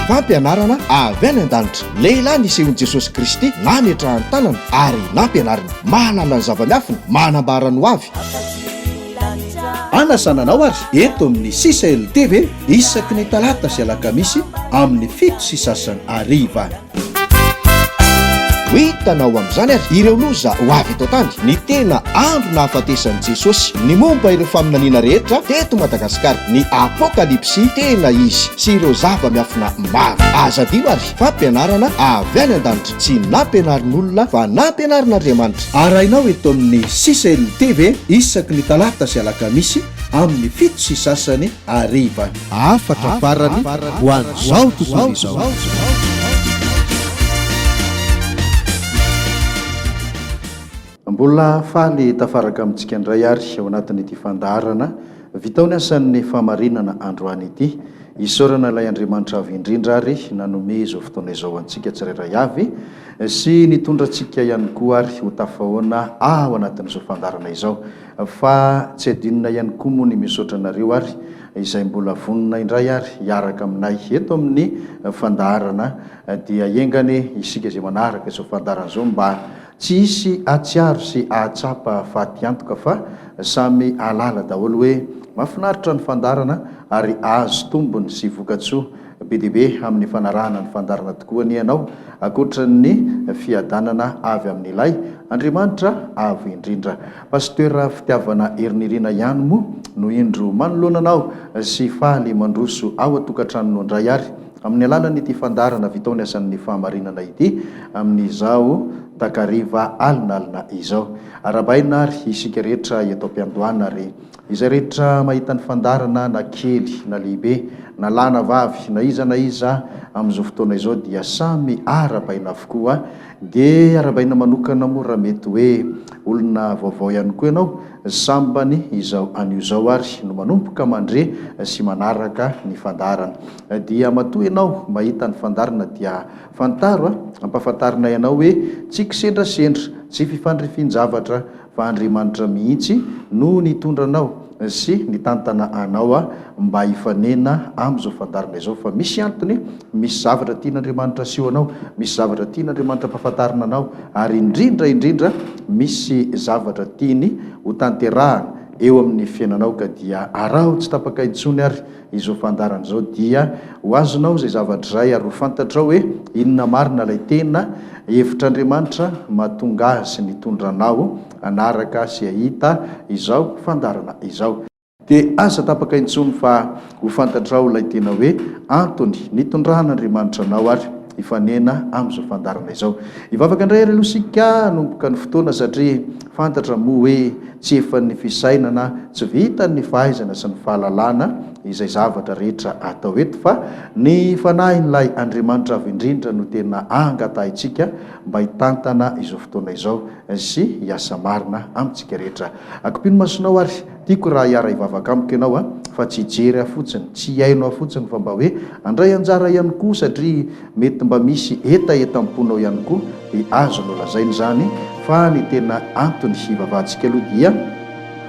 Fampianarana avy any an-danitra. Lehilahy nisehoan'i Jesosy Kristy nametrahany tanana ary nampianariny. Mahalala ny zava-miafina, manambara ny ho avy. Anasana anao ary eto amin'ny Sisa LTV isaky ny talata sy alakamisy amin'ny 7:30 hariva. Ho hitanao amin'izany ary ireo loza ho avy eto an-tany, ny tena andro nahafatesan'i Jesosy, ny momba ireo faminaniana rehetra teto Madagasikara, ny Apokalypsy tena izy sy ireo zava-miafina maro. Aza adino ary fampianarana avy any an-danitra, tsy nampianarin'olona fa nampianarin'Andriamanitra. Arahinao eto amin'ny Sisa LTV isaky ny talata sy alakamisy amin'ny 7:30 hariva. Hafatra farany ho an'izao tontolo izao. Mbola faly tafaraka amintsika indray ary ao anatin'ity fandaharana Vitao ny asan'ny fahamarinana androany ity. Isaorana ilay Andriamanitra Avo Indrindra ary nanome izao fotoana izao antsika tsirairay avy sy nitondra antsika ihany koa ary ho tafahoana ao anatin'izao fandaharana izao. Fa tsy adinona ihany koa moa ny misaotra anareo ary izay mbola vonona indray ary hiaraka aminay eto amin'ny fandaharana dia enga anie isika izay manaraka izao fandaharana izao mba tsy hisy hahatsiaro sy hahatsapa fatiantoka fa samy hahalala daholo hoe mahafinaritra ny fandaharana ary azo tombony sy vokatsoa Be dia be amin'ny fanarahana ny fandaharana tokoa anie ianao, ankoatra ny fiadanana avy amin'ilay Andriamanitra Avo Indrindra. Pasteur Fitiavana Herinirina ihany moa no indro manoloana anao sy faly mandroso ao an-tokantranonao indray ary amin'ny alalan'ity fandaharana Vitao ny Asan'ny Fahamarinana ity amin'izao takariva alinalina izao. Arahabaina ary isika rehetra eto am-piandohana ary Izay rehetra mahita ny fandaharana na kely na lehibe, na lahy na vavy, na iza na iza amin'izao fotoana izao dia samy arahabaina avokoa. Dia arahabaina manokana moa raha mety hoe olona vaovao ihany koa ianao, sambany izao anio izao ary no manomboka mandre sy manaraka ny fandaharana. Dia matoa ianao mahita ny fandaharana dia fantaro, ampahafantarinay anao hoe tsy kisendrasendra, tsy fifandrifian-javatra fa Andriamanitra mihitsy no nitondra anao sy nitantana anao mba hifanena amin'izao fandaharana izao fa misy antony, misy zavatra tian'Andriamanitra aseho anao, misy zavatra tian'Andriamanitra ampahafantarina anao ary indrindra indrindra misy zavatra tiany ho tanterahana eo amin'ny fiainanao ka dia araho tsy tapaka intsony ary izao fandaharana izao dia ho azonao izay zavatra izay ary ho fantatrao hoe inona marina ilay tena hevitr'Andriamanitra mahatonga azy nitondra anao hanaraka sy hahita izao fandaharana izao. Dia aza tapaka intsony fa ho fantatrao ilay tena hoe antony nitondran'Andriamanitra anao ary hifanena amin'izao fandaharana izao. Hivavaka indray ary aloha isika hanomboka ny fotoana satria fantatra moa hoe tsy efan'ny fisainana, tsy vitan'ny fahaizana sy ny fahalalana izay zavatra rehetra atao eto fa ny Fanahin'ilay Andriamanitra Avo Indrindra no tena angatahintsika mba hitantana izao fotoana izao sy hiasa marina amintsika rehetra. Akipio ny masonao ary tiako raha hiara-hivavaka amiko ianao a, fa tsy hijery ahy fotsiny, tsy hihaino ahy fotsiny fa mba hoe handray anjara ihany koa satria Mety mba misy hetahetam-ponao ihany koa dia azonao lazaina izany fa ny tena antony hivavahantsika aloha dia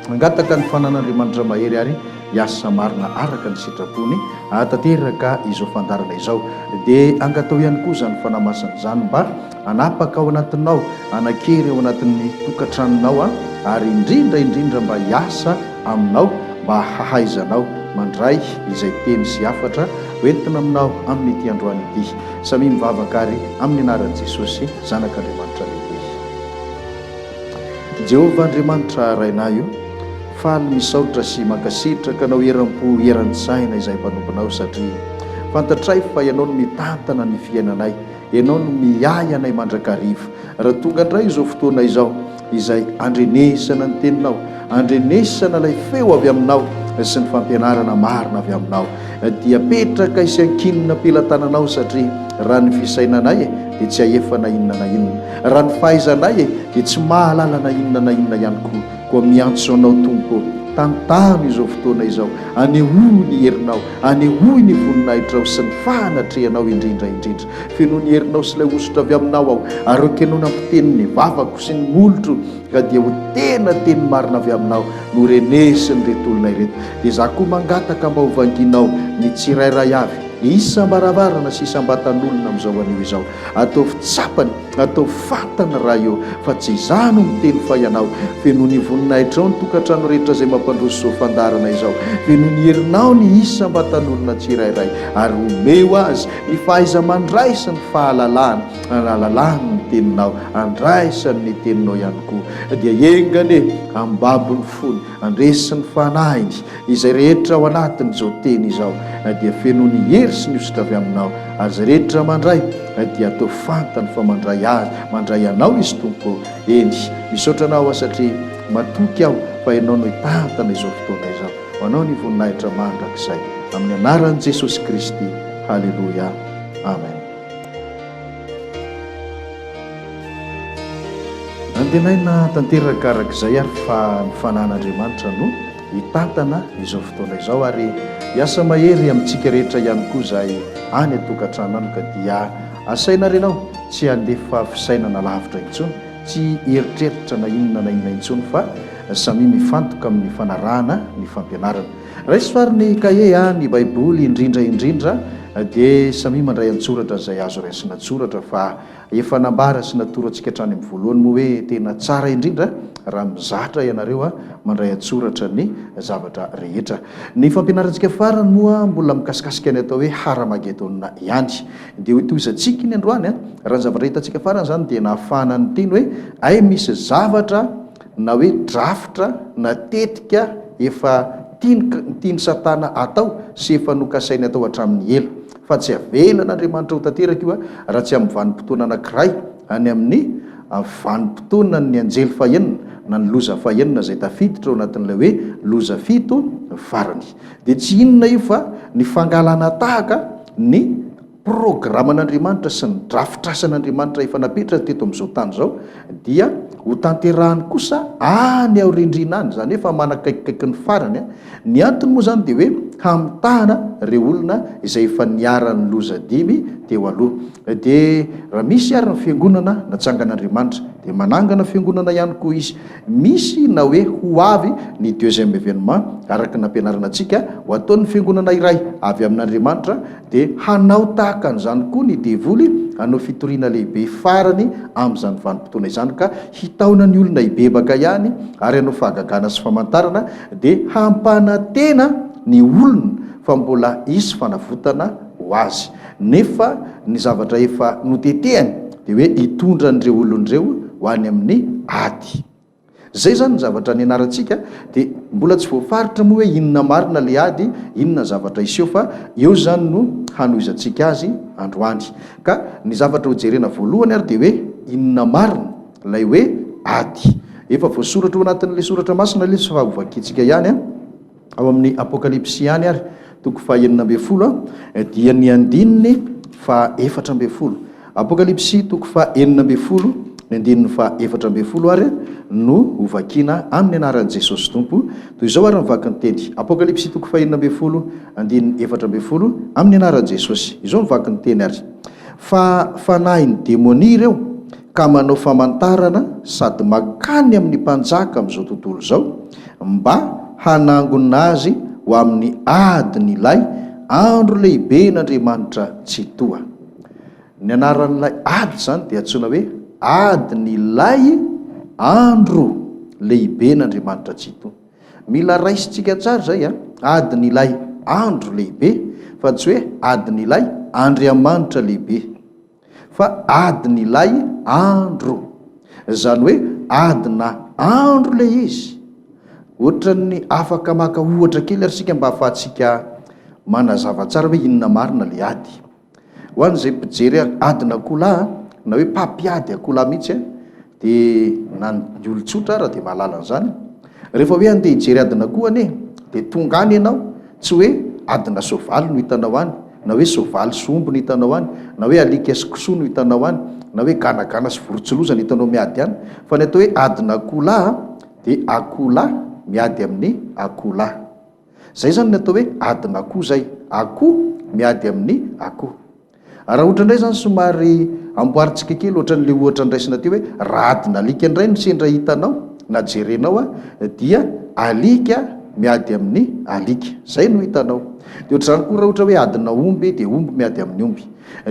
hangataka ny fanan'Andriamanitra mahery ary hiasa marina araka ny sitrapony hahatanteraka izao fandaharana izao. Dia angatao ihany koa izany Fanahy Masina izany mba hanapaka ao anatinao, hanan-kery ao anatin'ny tokantranonao ary indrindra indrindra mba hiasa aminao mba hahaizanao mandray izay teny sy hafatra hoentina aminao amin'ity androany ity. Samia mivavaka ary amin'ny anaran'i Jesosy Zanak'Andriamanitra lehibe. Jehovah Andriamanitra Rainay o, faly misaotra sy mankasitraka Anao eram-po eran-tsaina izahay mpanomponao satria fantatray fa Ianao no mitantana ny fiainanay, Ianao no miahy anay mandrakariva. Raha tonga indray izao fotoana izao, izay andrenesana ny teninao, andrenesana ilay feo avy aminao sy ny fampianarana marina avy aminao, dia petraka sy ankinina am-pelatananao satria raha ny fisainanay e, dia tsy hahefa na inona na inona, raha ny fahaizanay e, dia tsy mahalala na inona na inona ihany koa. Koa miantso Anao Tompo ô, tantano izao fotoana izao, anehoy ny herinao, anehoy ny voninahitrao sy ny fanatrehanao indrindra indrindra. Fenoy ny herinao sy ilay hosotra avy aminao aho, ary aoka Ianao nampiteny ny vavako sy ny molotro, ka dia ho tena teny marina avy aminao no renesin'ireto olona ireto. Dia izaho koa mangataka mba ho vangianao ny tsirairay avy. isam-baravarana sy isam-batan'olona amin'izao anio izao. Ataovy tsapany, ataovy fantany Ray ô, fa tsy izaho no miteny fa Ianao. Fenoy ny voninahitrao ny tokantrano rehetra izay mampandroso izao fandaharana izao. Fenoy ny herinao ny isam-batan'olona tsirairay ary omeo azy ny fahaiza-mandray sy ny fahalalana hanalalany ny teninao, handraisany ny teninao ihany koa. Dia enga anie hambabo ny fony, handresy ny fanahiny, Izay rehetra ao anatin'izao teny izao dia feno ny hery sy ny hosotra avy aminao, ary izay rehetra mandray dia atao fantany fa mandray azy, mandray anao izy Tompo ô. Eny, misaotra anao aho satria matoky aho fa ianao no hitantana izao fotoana izao. Ho anao ny voninahitra mandrakizay. Amin'ny anaran'i Jesosy Kristy. Haleloia. Amen. Antenaina tanteraka araka izay ary fa ny fanan'Andriamanitra no hitantana izao fotoana izao ary hiasa mahery amintsika rehetra ihany koa izay any an-tokantrano any ka dia asaina ary ianao tsy handefa fisainana lavitra intsony, tsy hieritreritra na inona na inona intsony fa samia mifantoka amin'ny fanarahana ny fampianarana. Raiso ary ny kahie a, ny baiboly indrindra indrindra dia samia mandray an-tsoratra izay azo raisina an-tsoratra fa Efa nambara sy natoro antsika hatrany amin'ny voalohany moa hoe tena tsara indrindra raha mizatra ianareo mandray an-tsoratra ny zavatra rehetra. Ny fampianarantsika farany moa mbola mikasikasika ny atao hoe Hara-magedona ihany. Dia hotohizantsika iny androany. Raha ny zavatra hitantsika farany izany dia nahafahana niteny hoe hay misy zavatra na hoe drafitra na tetika efa tiany tian'i Satana atao sy efa nokasainy atao hatramin'ny ela. Fa tsy avelan'Andriamanitra ho tanteraka io raha tsy amin'ny vanim-potoana anankiray, any amin'ny vanim-potoanan'ny anjely fahenina, na ny loza fahenina izay tafiditra ao anatin'ilay hoe loza fito farany. Dia tsy inona io fa ny fangalana tahaka ny programan'Andriamanitra sy ny drafitrasan'Andriamanitra efa napetrany teto amin'izao tany izao dia ho tanterahany kosa any aoriandriana any, izany hoe efa manakaikikaiky ny farany. Ny antony moa izany dia hoe hamitahana ireo olona izay efa niharan'ny loza dimy teo aloha. Dia raha misy ary ny fiangonana natsangan'Andriamanitra dia manangana fiangonana ihany koa Izy. Misy na hoe ho avy ny deuxième événement araka ny nampianarana antsika ho ataon'ny fiangonana iray avy amin'Andriamanitra Dia hanao tahaka an'izany koa ny devoly, hanao fitoriana lehibe farany amin'izany vanim-potoana izany, ka hitaona ny olona hibebaka ihany, ary hanao fahagagana sy famantarana, dia hampanantena ny olona fa mbola hisy fanavotana ho azy. Nefa ny zavatra efa notetehany dia hoe hitondra an'ireo olona ireo ho any amin'ny ady. Zay zany ny zavatra nianarantsika dia mbola tsy voafaritra moa hoe inona marina le ady, inona ny zavatra hiseho fa eo zany no hanohizantsika azy androany. Ka ny zavatra ho jerena voalohany ary dia hoe inona marina ilay hoe ady. Efa voasoratra ao anatin'ilay soratra masina ilay izy fa hovakintsika ihany an. Ao amin'ny Apokalypsy ihany ary, toko faha-16, dia ny andininy faha-14. Apokalypsy toko faha-16, ny andininy faha-14 ary no hovakiana amin'ny anaran'i Jesosy Tompo. Toy izao ary ny vaky ny teny. Apokalypsy toko faha-16, andininy 14, amin'ny anaran'i Jesosy. Izao ny vaky ny teny ary. Fa fanahin'ny demonia ireo, ka manao famantarana sady mankany amin'ny mpanjaka amin'izao tontolo izao, mba hanangona azy ho amin'ny adin'ilay andro lehiben'Andriamanitra Tsitoha. Ny anaran'ilay ady izany dia antsoina hoe adin'ilay andro lehiben'Andriamanitra Tsitoha. Mila raisintsika tsara izay an, adin'ilay andro lehibe fa tsy hoe adin'ilay Andriamanitra lehibe. Fa adin'ilay andro. Izany hoe adina andro ilay izy. Ohatran'ny afaka maka ohatra kely ary isika mba ahafahantsika manazava tsara hoe inona marina ilay ady. Ho an'izay mpijery adin'akoholahy na hoe mpampiady akoholahy mihitsy dia na ny olon-tsotra ara dia mahalala an'izany. Rehefa hoe andeha hijery adin'akoho anie dia tonga any ianao, tsy hoe adina soavaly no hitanao any, na hoe soavaly sy omby no hitanao any, na hoe alika sy kisoa no hitanao any, na hoe ganagana sy vorontsiloza no hitanao miady any, fa ny atao hoe adin'akoholahy dia akoholahy miady amin'ny akoholahy. Zay zany ny atao hoe adin'akoho zay, akoho miady amin'ny akoho. Raha ohatra indray izany somary amboarintsika kely ohatran'ilay ohatra ndraisina teo hoe raha adin'alika indray no sendra hitanao na jerenao dia alika. miady amin'ny alika. Izay no hitanao. Dia ohatr'izany koa raha ohatra hoe adina omby dia omby miady amin'ny omby.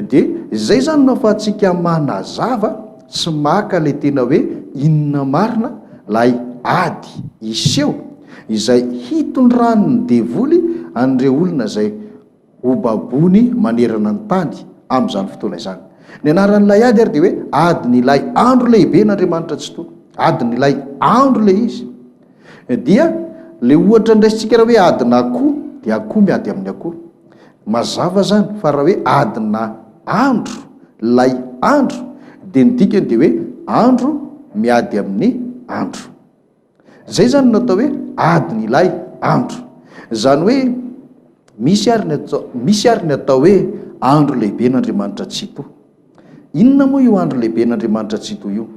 Dia izay izany no ahafahantsika manazava sy maka ilay tena hoe inona marina ilay ady hiseho izay hitondran'ny devoly an'ireo olona izay hobaboiny manerana ny tany amin'izany fotoana izany. Ny anaran'ilay ady ary dia hoe adin'ilay andro lehiben'Andriamanitra Tsitoha. Adin'ilay andro ilay izy. Dia ilay ohatra ndraisintsika raha hoe adina akoho dia akoho miady amin'ny akoho. Mazava izany fa raha hoe adina andro ilay andro dia ny dikany dia hoe andro miady amin'ny andro. Izay izany no atao hoe adin'ilay andro. Izany hoe misy ary ny atao misy ary ny atao hoe andro lehiben'Andriamanitra Tsitoha. Inona moa io andro lehiben'Andriamanitra Tsitoha io?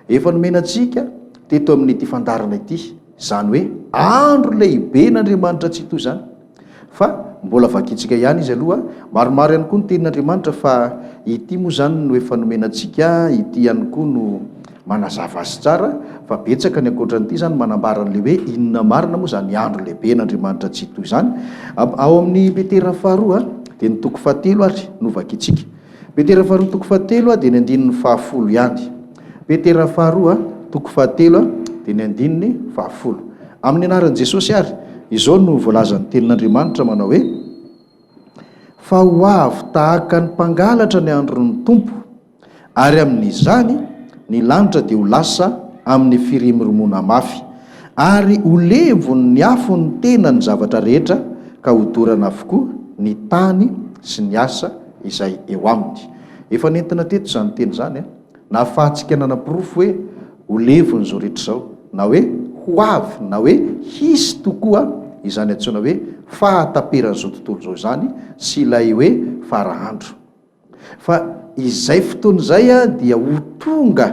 Efa nomena antsika teto amin'ity fandaharana ity izany hoe andro lehiben'Andriamanitra Tsitoha izany. Fa mbola vakintsika ihany izy aloha. Maromaro ihany koa ny tenin'Andriamanitra fa ity moa izany no efa nomena antsika, ity ihany koa no manazava azy tsara fa betsaka ny ankoatran'ity izany manambara an'ilay hoe inona marina moa izany andro lehiben'Andriamanitra Tsitoha izany. Ao amin'ny Petera faharoa dia ny toko fahatelo ary no vakintsika. Petera faharoa toko fahatelo dia ny andininy fahafolo ihany. Petera faharoa toko fahatelo dia ny andininy fahafolo. Amin'ny anaran'i Jesosy àry, izao no voalazan'ny Tenin'Andriamanitra manao hoe, Fa ho avy tahaka ny mpangalatra ny andron'ny Tompo, ary amin'izany ny lanitra dia ho lasa amin'ny firimorimoana mafy, ary ho levon'ny afon'ny tena ny zavatra rehetra, ka hodorana avokoa ny tany sy ny asa izay eo aminy. Efa nentina teto izany teny izany, nahafahantsika nanaporofo hoe ho levon'izao rehetra izao, na hoe ho avy, na hoe hisy tokoa izany antsoina hoe fahataperan'izao tontolo izao izany sy ilay hoe fara andro. Fa izay fotoana izay dia ho tonga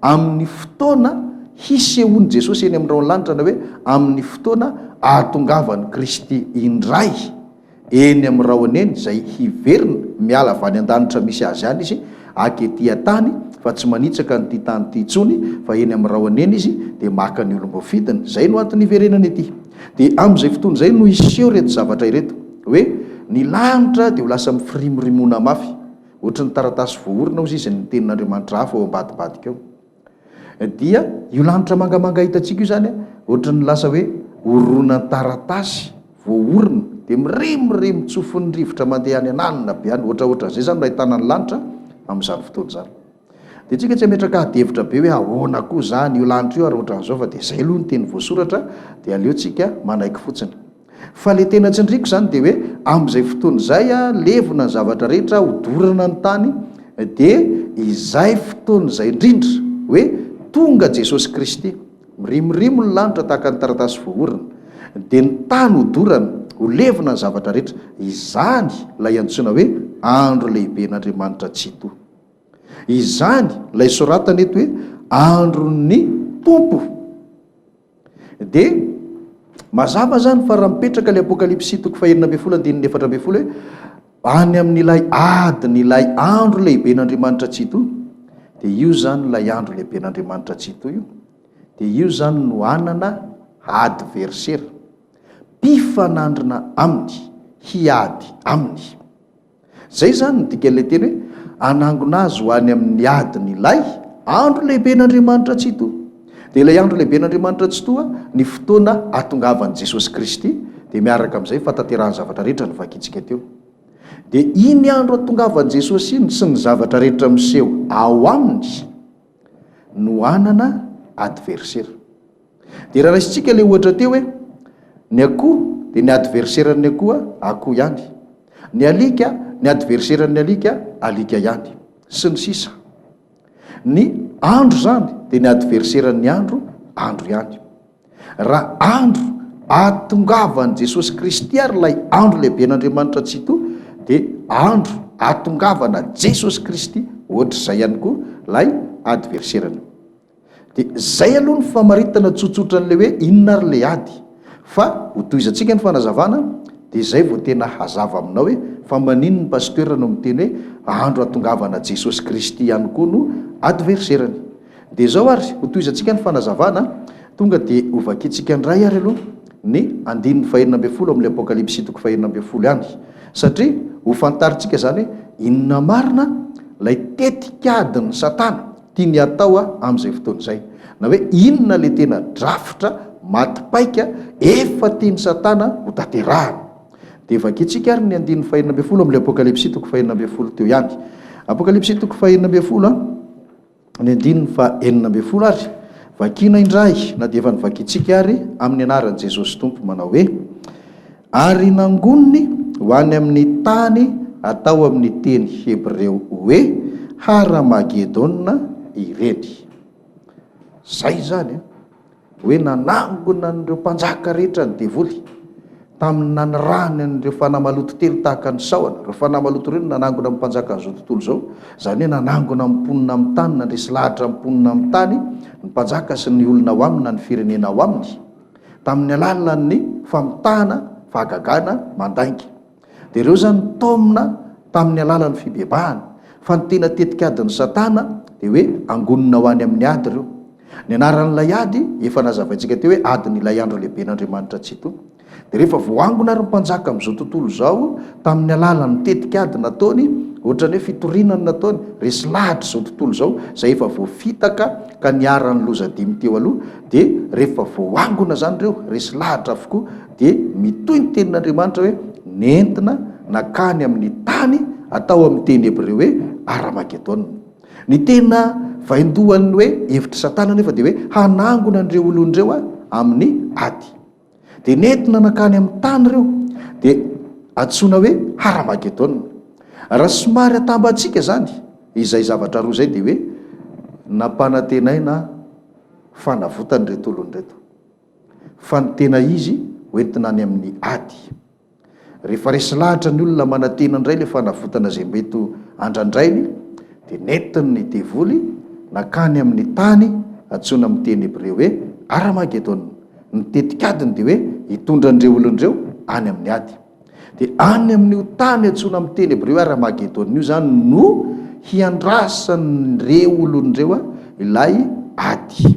amin'ny fotoana hisehoan'i Jesosy eny amin'ny rahon'ny lanitra na hoe amin'ny fotoana ahatongavan'i Kristy indray. Eny amin'ny rahona eny, izay hiverina, miala avy any an-danitra misy azy any izy, haka ety an-tany, fa tsy manitsaka an'ity tany ity intsony, fa eny amin'ny rahona eny izy, dia maka ny olom-boafidiny. Izay no antony hiverenany ety. Dia amin'izay fotoana izay no hiseho ireto zavatra ireto, hoe, ny lanitra dia ho lasa mifirimorimoana mafy, ohatry ny taratasy voaorina, hozy izy, ny tenin'Andriamanitra hafa ao ambadimbadika ao. Dia io lanitra mangamanga hitantsika io izany ohatran'ny lasa hoe horonan-taratasy voaorina dia miremiremy tsofin'ny rivotra mandeha any an'anona be any, ohatraohatran'izay izany no ahitana ny lanitra amin'izany fotoana izany. Dia tsika tsy hametraka ady hevitra be hoe ahoana koa izany io lanitra io ary ohatran'izao fa dia izay aloha ny teny voasoratra dia aleo tsika manaiky fotsiny. Fa le tena tsindriako izany dia hoe amin'izay fotoana izay levona ny zavatra rehetra, hodorana ny tany, dia izay fotoana izay indrindra hoe tonga Jesosy Kristy, mirimorimo ny lanitra tahaka ny taratasy voaorina, dia ny tany hodorana, ho levona ny zavatra rehetra, izany ilay antsoina hoe andro lehiben'Andriamanitra Tsitoha. Izany ilay soratana eto hoe andron'ny Tompo. Dia mazava izany fa raha mipetraka ilay Apokalypsy toko fahenina ambin'ny folo andininy 14 hoe any amin'ilay adin'ilay andro lehiben'Andriamanitra Tsitoha, dia io izany ilay andro lehiben'Andriamanitra Tsitoha io, dia io izany no hanana adversera, mpifanandrina aminy, hiady aminy. Izay izany no dikan'ilay teny hoe hanangona azy ho any amin'ny adin'ilay andro lehiben'Andriamanitra Tsitoha. Dia ilay andro lehiben'Andriamanitra Tsitoha, ny fotoana hahatongavan'i Jesosy Kristy, dia miaraka amin'izay fahatanterahan'ny zavatra rehetra novakintsika teo. Dia iny andro hahatongavan'i Jesosy iny sy ny zavatra rehetra miseho ao aminy no hanana adversera. Dia raha raisintsika ilay ohatra teo hoe ny akoho dia ny adversaire-n'ny akoho akoho ihany, ny alika ny adversaire-n'ny alika alika ihany, sy ny sisa. Ny andro izany dia ny adversaire-n'ny andro andro ihany. Raha andro ahatongavan'i Jesosy Kristy ary ilay andro lehiben'Andriamanitra Tsitoha dia andro ahatongavana Jesosy Kristy ohatr'izay ihany koa ilay adversaire-ny. Dia izay aloha ny famaritana tsotsotra an'ilay hoe inona ary ilay ady. Fa hotohizantsika ny fanazavana dia izay vao tena hazava aminao hoe fa maninona ny pasteur no miteny hoe andro hatongavana Jesosy Kristy ihany koa no adverserany. Dia izao ary, hotohizantsika ny fanazavana, tonga dia hovakintsika indray ary aloha. ny andininy fahenina ambin'ny folo amin'ilay Apokalypsy toko fahenina ambin'ny folo ihany. Satria ho fantarintsika izany hoe inona marina ilay tetikadin'i Satana tiany hatao amin'izay fotoana izay. Na hoe inona ilay tena drafitra maty paika efa tian'i Satana hotanterahana. Dia vakintsika ary ny andininy fahenina ambin'ny folo amin'ilay Apokalypsy toko fahenina ambin'ny folo teo ihany. Apokalypsy toko fahenina ambin'ny folo ny andininy fahenina ambin'ny folo ary vakiana indray na dia efa novakintsika ary amin'ny anaran'i Jesosy Tompo manao hoe, Ary nangoniny ho any amin'ny tany atao amin'ny teny hebreo hoe Haramagedona ireny. Izay izany an! Hoe nanangona an'ireo mpanjaka rehetra ny devoly, tamin'ny nanirahany an'ireo fanahy maloto telo tahaka ny sahona. Ireo fanahy maloto ireo no nanangona ny mpanjakan'izao tontolo izao, izany hoe nanangona ny mponina amin'ny tany, nandresy lahatra ny mponina amin'ny tany, ny mpanjaka sy ny olona ao aminy na ny firenena ao aminy, tamin'ny alalan'ny famitahana, fahagagana, mandainga. Dia ireo izany taomina tamin'ny alalan'ny fibebahana. Fa ny tena tetikadin'i Satana dia hoe angonina ho any amin'ny ady ireo. Ny anaran'ilay ady, efa nazavaintsika teo hoe adin'ilay andro lehiben'Andriamanitra Tsitoha. Dia rehefa voaangona ary ny mpanjaka amin'izao tontolo izao tamin'ny alalan'ny tetikady nataony, ohatran'ny hoe fitoriana no nataony, resy lahatra izao tontolo izao, izay efa voafitaka ka niharan'ny loza dimy teo aloha, dia rehefa voaangona izany ireo, resy lahatra avokoa, Dia mitohy ny tenin'Andriamanitra hoe nentina nankany amin'ny tany atao amin'ny teny hebreo hoe Aramagedona. Ny tena vaindohan'ny hoe hevitr'i Satana anefa dia hoe hanangona an'ireo olona ireo amin'ny ady. Dia nentina nankany amin'ny tany ireo, dia antsoina hoe Haramagedona. Raha somary atambantsika izany izay zavatra roa izay dia hoe nampanantenaina fanavotana ireto olona ireto. Fa ny tena izy hoentina any amin'ny ady. Rehefa resy lahatra ny olona manantena indray ilay fanavotana izay mety ho andrandrainy, dia nentin'ny devoly nankany amin'ny tany antsoina amin'ny teny hebreo hoe Aramagedona. Ny tetikadiny dia hoe hitondra an'ireo olona ireo any amin'ny ady. Dia any amin'io tany antsoina amin'ny teny hebreo hoe Aramagedona io izany no hiandrasan'ireo olona ireo ilay ady.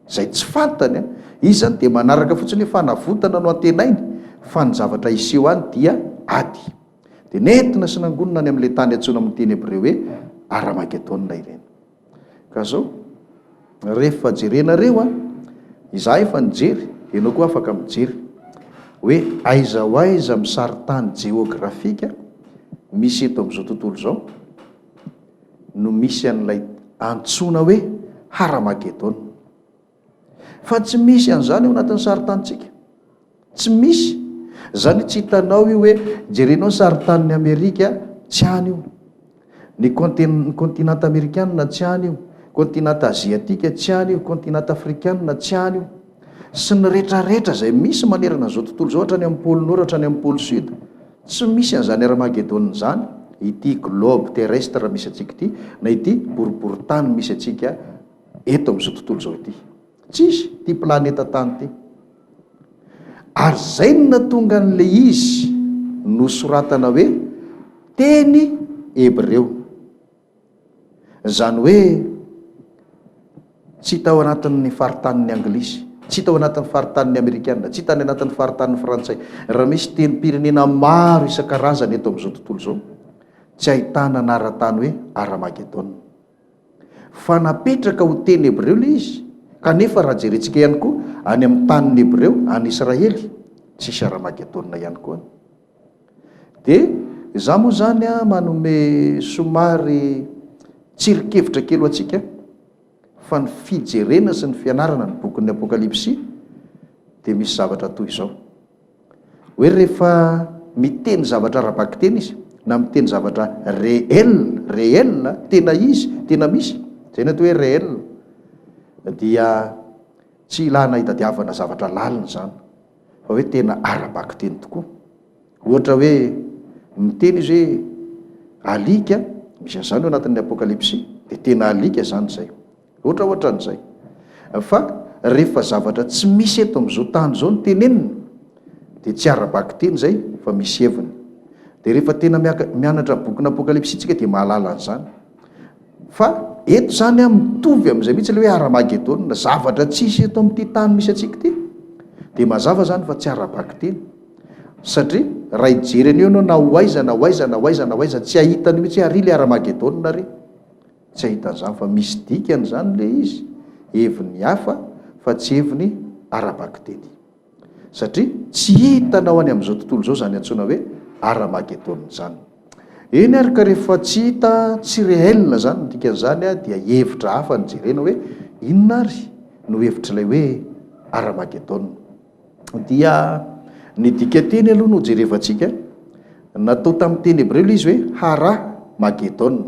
Izay tsy fantany an! Izy izany dia manaraka fotsiny hoe fanavotana no antenainy fa ny zavatra hiseho any dia ady. Dia nentina sy nangonina any amin'ilay tany antsoina amin'ny teny hebreo hoe Aramagedona ireny. Ka zao, rehefa jerenareo an, izaho efa nijery, ianao koa afaka mijery, hoe aiza ho aiza amin'ny sarintany jeografika misy eto amin'izao tontolo izao, no misy an'ilay antsoina hoe Haramagedona. Fa tsy misy an'izany ao anatin'ny sarintanintsika. Tsy misy. Izany hoe tsy hitanao io hoe jerenao ny sarintanin'i Amerika, tsy any io. Ny kontinanta amerikanina, tsy any io. Kontinanta aziatika, tsy any io. Kontinanta afrikanina, tsy any io. Sy ny retraretra izay misy manerana an'izao tontolo izao hatrany amin'ny pôle nord hatrany amin'ny pôle sud. Tsy misy an'izany Armageddon izany ity globe terrestre misy antsika ity na ity boriborintany misy antsika eto amin'izao tontolo izao ity. Tsisy ity planeta tany ity. Ary izay no nahatonga an'ilay izy nosoratana hoe teny hebreo. Izany hoe tsy tao anatin'ny faritanin'ny Anglisy, tsy tao anatin'ny faritanin'ny Amerikana, tsy tany anatin'ny faritanin'ny Frantsay. Raha misy tenim-pirenena maro isan-karazany eto amin'izao tontolo izao, tsy ahitana anaran-tany hoe Aramagedona. Fa napetraka ho teny hebreo ilay izy, kanefa raha jerentsika ihany koa, any amin'ny tanin'ny Hebreo, any Israely, tsisy Aramagedona ihany koa any. Dia izaho moa izany manome somary tsirin-kevitra kely ho antsika fa ny fijerena sy ny fianarana ny bokin'ny Apokalypsy dia misy zavatra toy izao. Hoe rehefa miteny zavatra ara-bakiteny izy na miteny zavatra réel, réel, tena izy, tena misy, izay no atao hoe réel, dia tsy ilana hitadiavana zavatra lalina izany. fa hoe tena ara-bakiteny tokoa. Ohatra hoe miteny izy hoe alika, misy an'izany ao anatin'ny Apokalypsy, dia tena alika izany izay. Ohatra ohatran'izay. Fa rehefa zavatra tsy misy eto amin'izao tany izao no tenenina, dia tsy ara-bakiteny izay fa misy heviny. Dia rehefa tena mianatra bokin'Apokalypsy isika dia mahalala an'izany. Fa eto izany an, mitovy amin'izay mihitsy ilay hoe Haramagedona, zavatra tsisy eto amin'ity tany misy antsika ity. Dia mazava izany fa tsy ara-bakiteny. Satria raha hijery an'io ianao na ho aiza na ho aiza na ho aiza na ho aiza, tsy hahita an'io mihitsy hoe ary ilay Haramagedona ary. Tsy hahita an'izany fa misy dikany izany ilay izy, heviny hafa fa tsy heviny ara-bakiteny. Satria tsy hitanao any amin'izao tontolo izao izany antsoina hoe Haramagedona izany. Eny ary ka rehefa tsy hita, tsy réel izany ny dikan'izany dia hevitra hafa no jerena hoe inona ary no hevitr'ilay hoe Haramagedona. Dia ny dikanteny aloha no jerevantsika, natao tamin'ny teny hebreo ilay izy hoe Hara Magedona.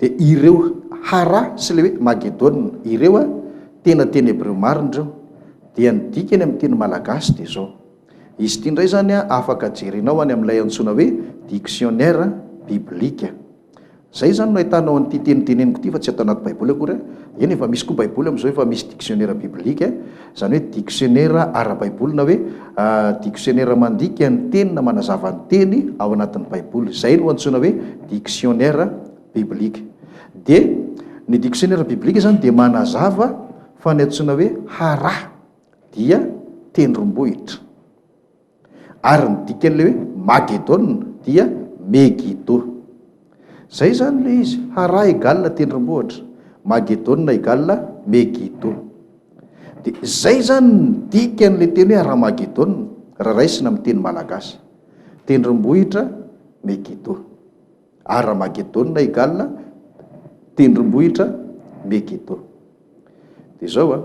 Dia ireo Hara sy ilay hoe Magedona ireo tena teny hebreo marina ireo. Dia ny dikany amin'ny teny malagasy dia izao. Izy ity indray izany afaka jerenao any amin'ilay antsoina hoe dictionnaire biblique. Izay izany no ahitanao an'ity teny teneniko ity fa tsy ato anaty baiboly akory. Eny efa misy koa baiboly amin'izao efa misy dictionnaire biblique, izany hoe dictionnaire ara-baiboly na hoe dictionnaire mandika ny teny na manazava ny teny ao anatin'ny baiboly. Izay no antsoina hoe dictionnaire biblique. Dia ny dictionnaire biblique izany dia manazava fa ny antsoina hoe hara dia tendrombohitra. Ary ny dikan'ilay hoe Magedona dia Megido. Izay izany ilay izy, Hara égale tendrombohitra, Magedona égale Megido. Dia izay izany ny dikan'ilay teny hoe Haramagedona, raha raisina amin'ny teny malagasy. Tendrombohitra Megido. Haramagedona égale tendrombohitra Megido. Dia izao an,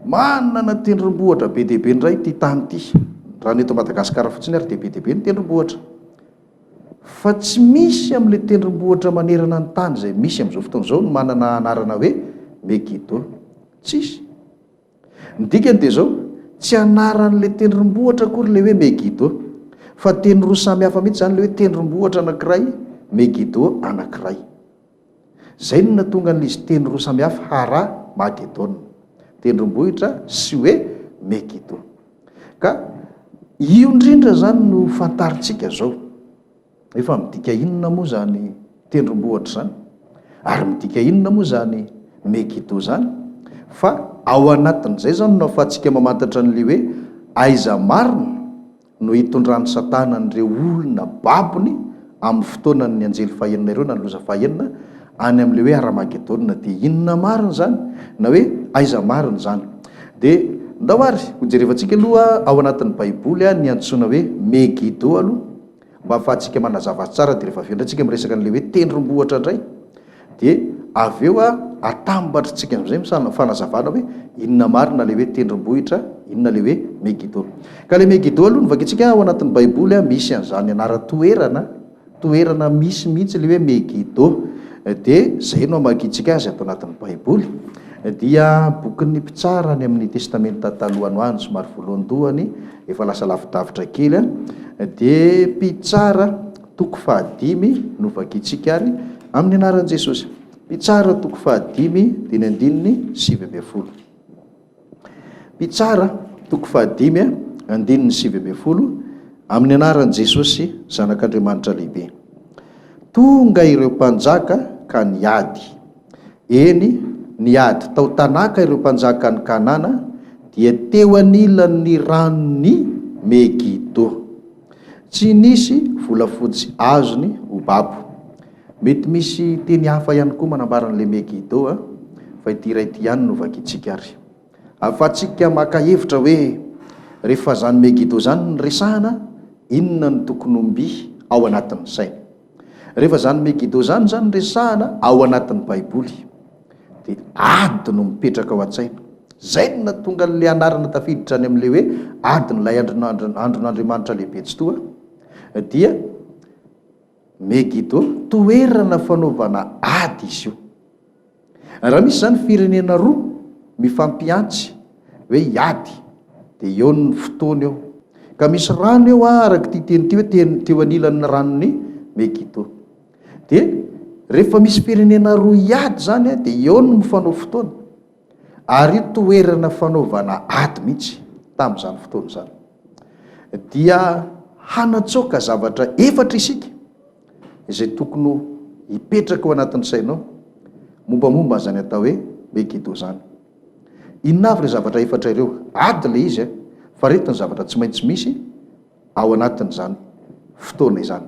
manana tendrombohitra be dia be indray ity tany ity. Raha ny eto Madagasikara fotsiny ary dia be dia be ny tendrombohitra. Fa tsy misy amin'ilay tendrombohitra manerana ny tany izay misy amin'izao fotoana izao no manana anarana hoe Megiddo. Tsisy. Ny dikany dia izao, tsy anaran'ilay tendrombohitra akory ilay hoe Megiddo. Fa teny roa samy hafa mihitsy izany ilay hoe tendrombohitra anankiray, Megiddo anankiray. Izay no nahatonga an'ilay izy teny roa samy hafa, Hara, Magedona, tendrombohitra, sy hoe Megido. Ka io indrindra izany no fantarintsika izao. Efa midika inona moa izany tendrombohitra izany? Ary midika inona moa izany Megido izany? Fa ao anatin'izay izany no ahafahantsika mamantatra an'ilay hoe aiza marina no hitondran'i Satana an'ireo olona babony amin'ny fotoanan'ny anjely fahenina ireo na ny loza fahenina any amin'ilay hoe Haramagedona. Dia inona marina izany? Na hoe aiza marina izany? Dia ndao ary hojerevantsika aloha ao anatin'ny Baiboly ny antsoina hoe Megido aloha mba hahafahantsika manazava azy tsara dia rehefa avy eo indray tsika miresaka an'ilay hoe tendrombohitra indray. Dia avy eo atambatritsika amin'izay ny fanazavana hoe inona marina ilay hoe tendrombohitra, inona ilay hoe Megido. Ka ilay Megido aloha no vakintsika ao anatin'ny Baiboly, misy an'izany anaran-toerana, toerana misy mihitsy ilay hoe Megido. Dia izay no amakiantsika azy ato anatin'ny Baiboly. Dia bokin'ny Mpitsara any amin'ny Testamenta Taloha any ho any, somary voalohandohany, efa lasa lavidavitra kely. Dia Mpitsara. Toko fahadimy no vakintsika ary amin'ny anaran'i Jesosy. Mpitsara toko fahadimy dia ny andininy 19. Mpitsara toko fahadimy andininy 19 amin'ny anaran'i Jesosy Zanak'Andriamanitra lehibe. Tonga ireo mpanjaka ka niady. Eny, niady tao Tanaka ireo mpanjakan'i Kanana, dia teo anilan'ny ranon'i Megido. Tsy nisy volafotsy azony ho babo. Mety misy teny hafa ihany koa manambara an'ilay Megido a, fa ity iray ity ihany no vakintsika ary. Ahafahantsika maka hevitra hoe rehefa izany Megido izany no resahana, inona no tokony ho mby ao anatin'ny saina. Rehefa izany Megido izany izany no resahana ao anatin'ny Baiboly. Dia ady no mipetraka ao an-tsaina. Izay no nahatonga an'ilay anarana tafiditra any amin'ilay hoe adin'ilay andron'Andriamanitra lehibe Tsitoha, dia Megido, toerana fanaovana ady izy io. Raha misy izany firenena roa mifampihantsy hoe hiady, dia eo ny fotoana eo. Ka misy rano eo araka ity teny ity hoe teo anilan'ny ranon'i Megido. Dia rehefa misy firenena roa hiady izany dia eo no mifanao fotoana. Ary io toerana fanaovana ady mihitsy tamin'izany fotoana izany. Dia hanatsoaka zavatra efatra isika izay tokony ho hipetraka ao anatin'ny sainao mombamomba an'izany atao hoe Megido izany. Inona avy ireo zavatra efatra ireo? Ady ilay izy, eh? Fa ireto ny zavatra tsy maintsy misy ao anatin'izany fotoana izany.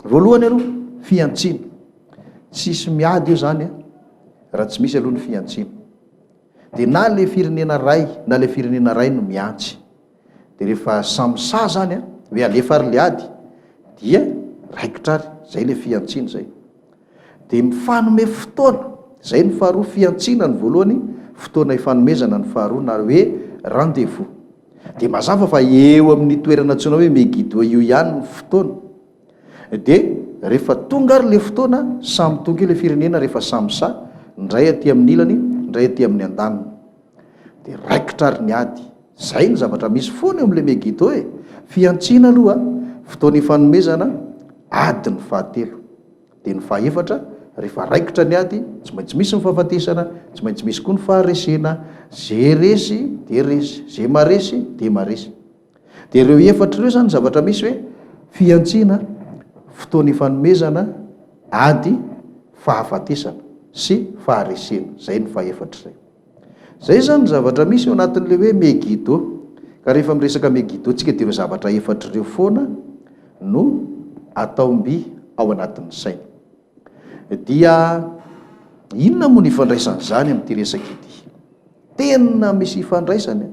Voalohany aloha, fihantsiana. Tsisy miady eo izany raha tsy misy aloha ny fihantsiana. Dia na ilay firenena iray na ilay firenena iray no mihantsy. Dia rehefa samy sahy izany hoe alefa ary ilay ady dia raikitra ary, izay ilay fihantsiana izay. Dia mifanome fotoana, izay ny faharoa, fihantsiana ny voalohany, fotoana ifanomezana ny faharoa na hoe rendez-vous. Dia mazava fa eo amin'ny toerana antsoina hoe Megiddo io ihany ny fotoana. Dia rehefa tonga ary ilay fotoana, samy tonga eo ilay firenena rehefa samy sahy, ny iray aty amin'ny ilany, ny iray aty amin'ny andaniny. Dia raikitra ary ny ady. Izay ny zavatra misy foana eo amin'ilay Megiddo e! Fihantsiana aloha, fotoana ifanomezana, ady ny fahatelo. Dia ny fahaefatra, rehefa raikitra ny ady, tsy maintsy misy ny fahafatesana, tsy maintsy misy koa ny faharesena, ze resy dia resy, ze maresy dia maresy. Dia ireo efatra ireo izany zavatra misy hoe, fihantsiana, fotoana ifanomezana, ady, fahafatesana sy faharesena. Izay ny fahefatra izay. Izay izany ny zavatra misy ao anatin'ilay hoe Megiddo. Ka rehefa miresaka Megiddo tsika dia ireo zavatra efatra ireo foana no atao mby ao anatin'ny saina. Dia inona moa ny ifandraisan'izany amin'ity resaka ity? Tena misy ifandraisany.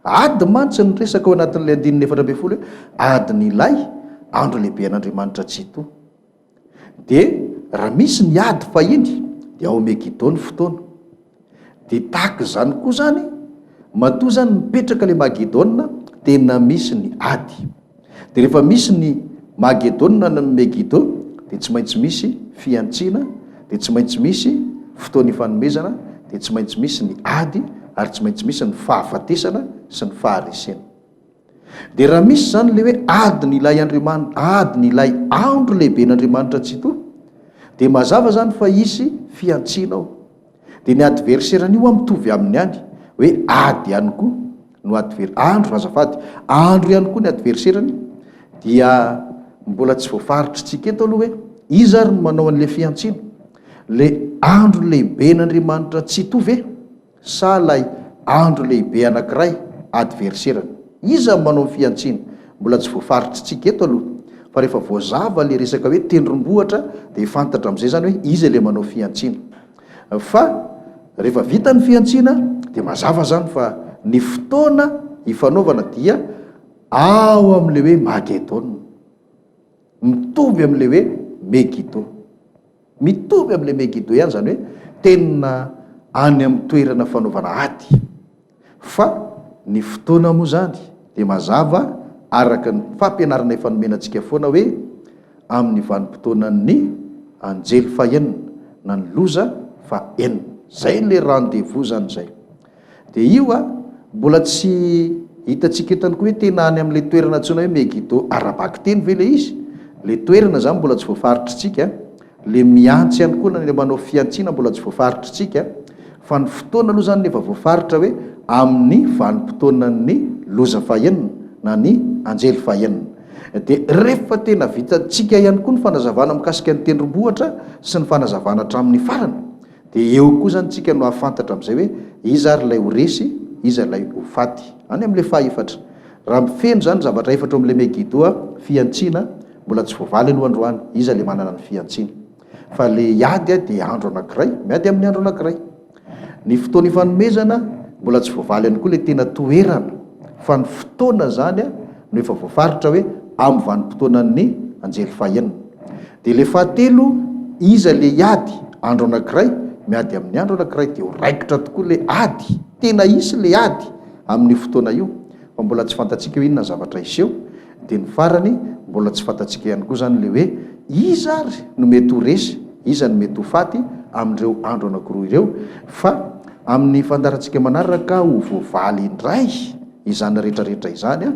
Ady mantsy ny resaka ao anatin'ilay andininy 14 hoe adin'ilay andro lehibe an'Andriamanitra Tsitoha. Dia raha misy ny ady fahiny dia ao Megiddo ny fotoana. Dia tahaka izany koa izany, matoa izany mipetraka ilay Magedona, tena misy ny ady. Dia rehefa misy ny Magedona na ny Megiddo dia tsy maintsy misy fihantsiana, dia tsy maintsy misy fotoana ifanomezana, dia tsy maintsy misy ny ady ary tsy maintsy misy ny fahafatesana sy ny faharesena. Dia raha misy izany ilay hoe adin'ilay Andriamanitra, adin'ilay andro lehiben'Andriamanitra Tsitoha, dia mazava izany fa hisy fihantsiana ao. Dia ny adversaire-n'io an mitovy aminy ihany, hoe ady ihany koa no adver, andro azafady, andro ihany koa ny adversaire-ny, dia mbola tsy voafaritr'tsika eto aloha hoe iza ary no manao an'ilay fihantsiana? Ilay andro lehiben'Andriamanitra Tsitoha ve? Sa ilay andro lehibe anankiray adverserany? Iza no manao ny fihantsiana? Mbola tsy voafaritritsika eto aloha. Fa rehefa voazava ilay resaka hoe tendrombohitra dia fantatra amin'izay izany hoe iza ilay manao fihantsiana. Fa rehefa vita ny fihantsiana dia mazava izany fa ny fotoana ifanaovana dia ao amin'ilay hoe Magedona. Mitovy amin'ilay hoe Megido. Mitovy amin'ilay Megiddo ihany, izany hoe tena any amin'ny toerana fanaovana ady. Fa ny fotoana moa izany dia mazava araka ny fampianarana efa nomena antsika foana hoe amin'ny vanim-potoanan'ny anjely fahenina na ny loza fahenina. Izay ilay rendez-vous izany izay. Dia io a, mbola tsy hitantsika eto ihany koa hoe tena any amin'ilay toerana antsoina hoe Megiddo ara-bakiteny ve ilay izy? Ilay toerana izany mbola tsy voafaritritsika, ilay mihantsy ihany koa na ilay manao fihantsiana mbola tsy voafaritritsika, fa ny fotoana aloha izany no efa voafaritra hoe amin'ny vanim-potoanan'ny loza fahenina na ny anjely fahenina. Dia rehefa tena vitantsika ihany koa ny fanazavana mikasika ny tendrombohitra sy ny fanazavana hatramin'ny farany, Dia eo koa izany tsika no hahafantatra amin'izay hoe iza ary ilay ho resy, iza ilay ho faty. Any amin'ilay fahaefatra. Raha feno izany zavatra efatra ao amin'ilay Megiddo, fihantsiana, mbola tsy voavaly aloha androany, iza ilay manana ny fihantsiana. Fa ilay hiady dia andro anankiray, miady amin'ny andro anankiray. Ny fotoana ifanomezana, mbola tsy voavaly ihany koa ilay tena toerana. Fa ny fotoana izany no efa voafaritra hoe amin'ny vanim-potoanan'ny anjely fahenina. Dia ilay fahatelo, iza ilay hiady? Andro anankiray, miady amin'ny andro anankiray, dia ho raikitra tokoa ilay ady. Tena hisy ilay ady amin'io fotoana io, fa mbola tsy fantatsika hoe inona ny zavatra hiseho. Dia ny farany, mbola tsy fantatsika ihany koa izany ilay hoe iza ary no mety ho resy, iza no mety ho faty amin'ireo andro anankiroa ireo, fa amin'ny fandaharantsika manaraka ho voavaly indray. izany rehetra rehetra izany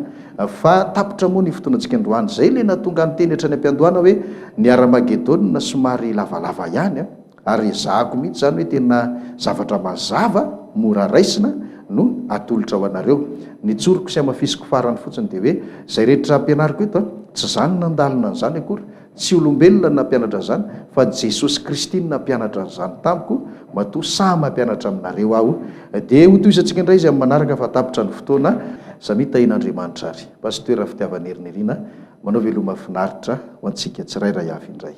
fa tapitra moa ny fotoanantsika androany. Izay ilay nahatonga ny teny hatrany am-piandohana hoe ny Haramagedona somary lavalava ihany ary ezahako mihitsy izany hoe tena zavatra mazava, mora raisina no atolotra ho anareo. Ny tsoriko sy hamafisiko farany fotsiny dia hoe izay rehetra ampianariko eto tsy izaho no nandalina an'izany akory, Tsy olombelona no nampianatra an'izany fa Jesosy Kristy no nampianatra an'izany tamiko, matoa sahy mampianatra aminareo aho. Dia hotohizantsika indray izy amin'ny manaraka fa tapitra ny fotoana. Samia tahian'Andriamanitra ary. Pasteur Fitiavana Herinirina, manao veloma finaritra ho antsika tsirairay avy indray.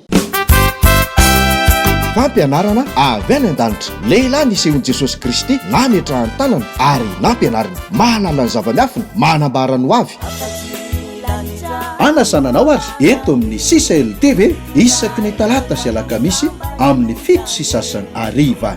Fampianarana avy any an-danitra. Lehilahy nisehoan'i Jesosy Kristy nametrahany tanana ary nampianariny. Mahalala ny zava-miafina, manambara ny ho avy. Anasana anao ary eto amin'ny Sisa LTV isaky ny talata sy alakamisy amin'ny 7:30 hariva.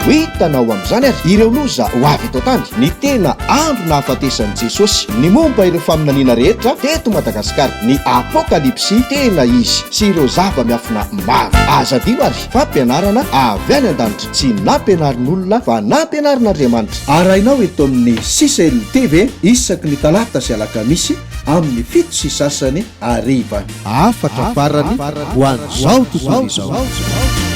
Ho hitanao amin'izany ary ireo loza ho avy eto an-tany, ny tena andro nahafatesan'i Jesosy, ny momba ireo faminaniana rehetra teto Madagasikara, ny Apokalypsy tena izy, sy ireo zava-miafina maro. Aza adino ary fampianarana avy any an-danitra, tsy nampianarin'olona fa nampianarin'Andriamanitra. Arahinao eto amin'ny Sisa LTV isaky ny talata sy alakamisy amin'ny 7:30 hariva. Hafatra farany ho an'izao tontolo izao.